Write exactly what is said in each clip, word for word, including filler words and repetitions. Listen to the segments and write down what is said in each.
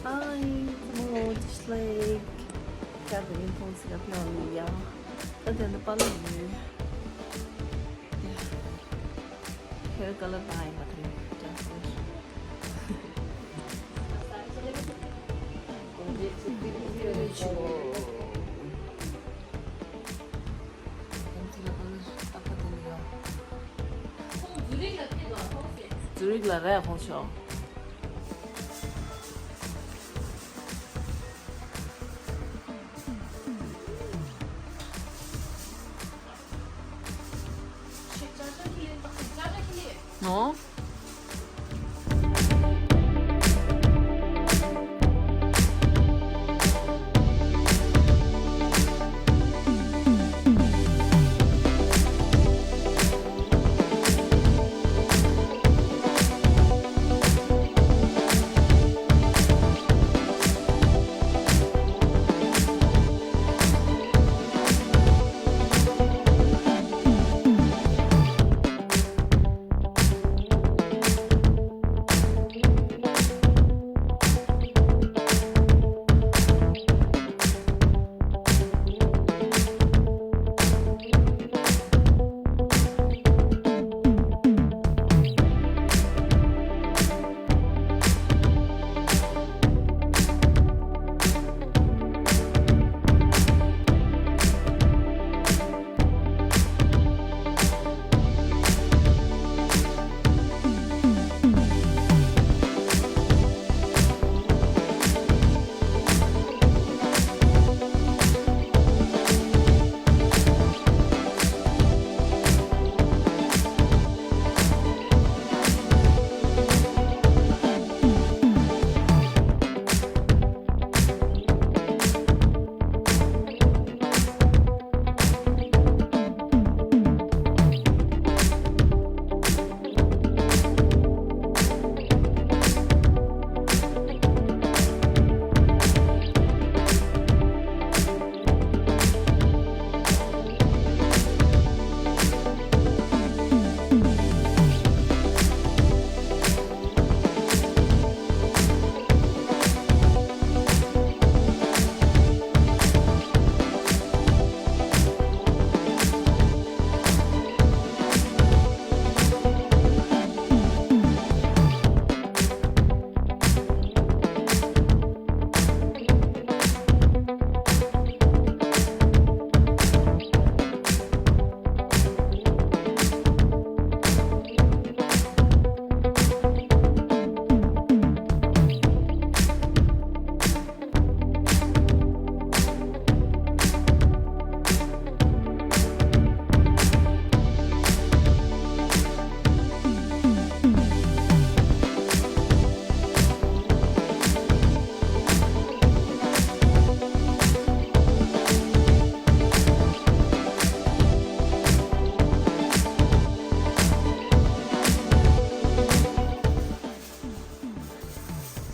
Hi, hello, just like, got the info to get on me, yeah. But then the follow you. Hair color by Matri. ཛུ་རིག་ལ་རས་ཧོང་ཤོག་ནོ།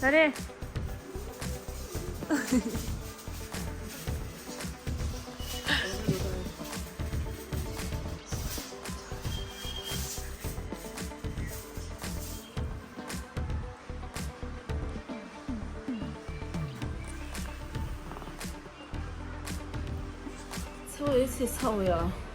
ད་རེད། ཚ་བའི་ཚེ་ཚ་བ་ཡ།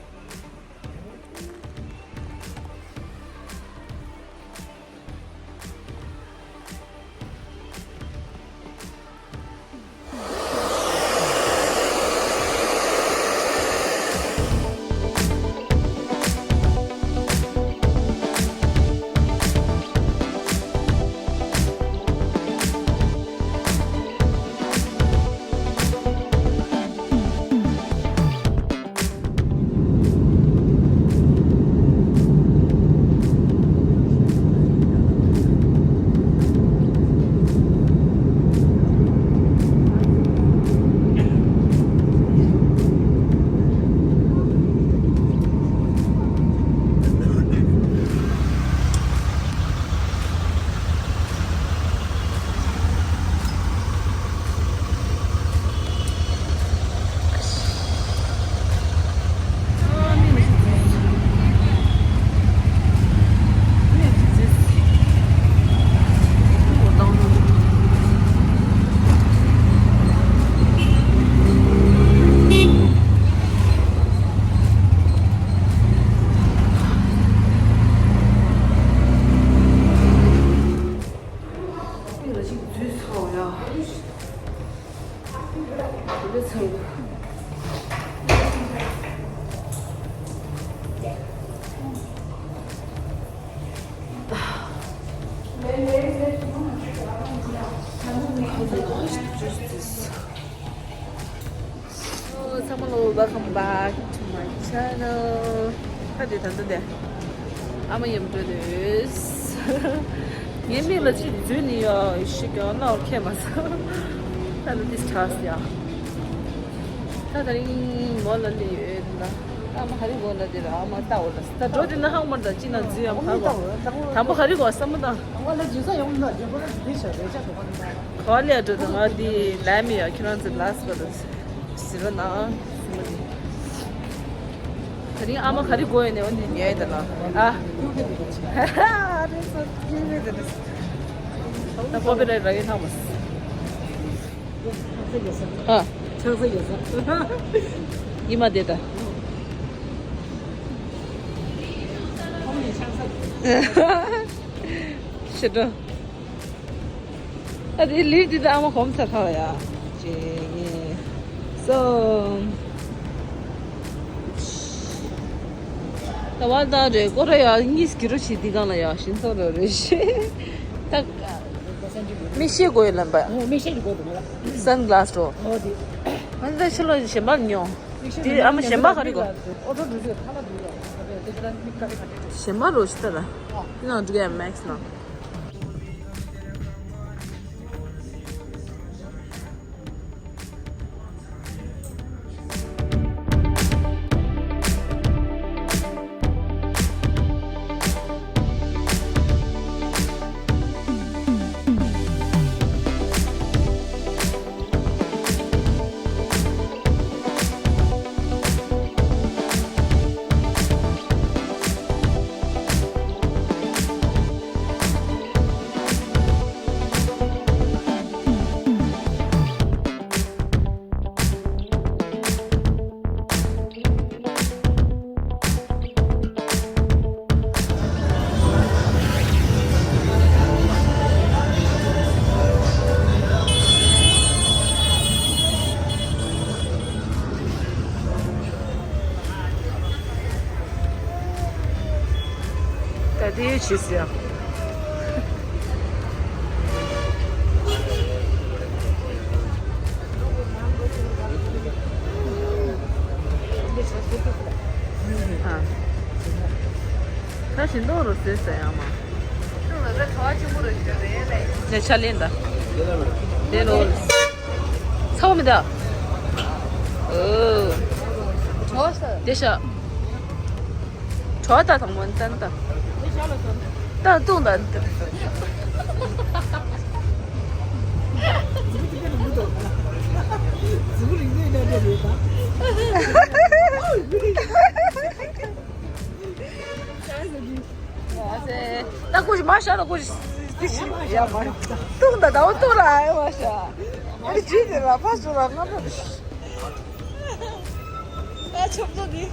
འཛུལ་སོང་ཡ། འདི་ཚོ། So, ཚང་མ་ལོ། Welcome back to my channel. ད་དེ་ད་ལྟ་དེ་ཨ་མ་མཉམ་འགྲོ་དུས། ངའི་མིག་ལ་ཅིག་འཛུལ་ནི་ཡོད་ཤི་ཀྱང་ལ་ཁྱད་མ་སོང་། ད་ལྟ་དེ་ཆགས་ཡ། ད་དེ་རིང་མོ་ལ་ལི་ཡོད་ན། ཨ་མ་ཧ་རི་གོ་ལ་དེ་ར་ཨ་མ་ལྟ་འོ་ལ། ད་འགྲོ་དེ་ན་ཧང་མར་ད་ཅི་ན་འཛུལ་ཡ་ཧ་གོ། དང་པོ་ཧ་རི་གོ་བསམ་བློ་བཏང་། ཨ་མ་ལ་འཛུལ་ས་ཡོང་ན་འགྲོ་པོ་ལ་འདི་ཤ་རེ་ཆ་དོ་ག་ན། ག་ལེ་འགྲོ་དེ་ང་དེ་ལ་མི་ཡ་ཁྱེད་རང་ཚོ་ལ་སི་པ་ལ་ཟི་རོ་ན་སི་མ་དེ། ད་རིང་ཨ་མ་ག་རེ་དགོས་ཡོད་ནས་འོ་འདི་ཉལ་ཡོད་ད་ལ། ཨ། ཨ་རེད་སོ་ཀྱི་རེད་ད། ད་ཀོ་པི་རའེ་ཊི་རག་གི་མ་སོང་། ཨ། ཡིན་མ་དེ་ད། ཤི་འགྲོ། ཨ་དེ་ལུས་འདི་ད་ཨ་མ་གོམ་ཚ་ཁ་བ་ཡ། ཅེ་ཡེ། སོ། ད་བར་ད་རེ་ཀོ་ར་ཡ་གཉིས་ཀྱི་རུ་ཆི་འདི་གང་ལ་ཡ་ཤིན་སོ་ར་རེ་ཤི། ད་མིག་ཤེལ་དགོས་ཡོད་ལམ་པ། ཨོ་མིག་ཤེལ་དགོས་འདུག་ལ། སན་ག་ལ་སི་འགྲོ། ཨོ་དེ། ཨ་ནི་ད་ཕྱི་ལོགས་གཞན་པ་ཉོ། དེ་ཨ་མ་གཞན་པ་ག་རེ་དགོས། ཨོ་ཏོ་འགྲོ་རྒྱུ་ཁ་ལ་འདུག་ལ། ཨ་དེ་ད་མིག་ག་རེ་ག་རེ། གཞན་པ་རོ་ཤི་ད་ལ། དེ་ནང་འགྲོ་གི་ཡ་མེག་སི་ནང་། ད་དེ་བྱས་ཟེར། ད་བཞིན་མདོག་རུ་བཟོས་ཟེར་ཡང་མ། ལས་ཆ་ལེན་ད། དེ་ལོ། ཚ་བོ་མི་ད། ཨོ། དེ་ཤ། བྲོ་བ་དང་མོན་ཙན་དང་། ད་ཏུང་དང་། ད་ཀུ་ཅི་མ་ཤ་ལ་ཀུ་ཅི། ཏུང་དང་ད་བོ་ཏུང་ལ་ཨེ་མ་ཤ། ཨེ་ཇི་དེ་ལ་ཕ་ཤུ་ལ་ང་ཕ། ཨ་ཆོབ་ཏོ་འདི།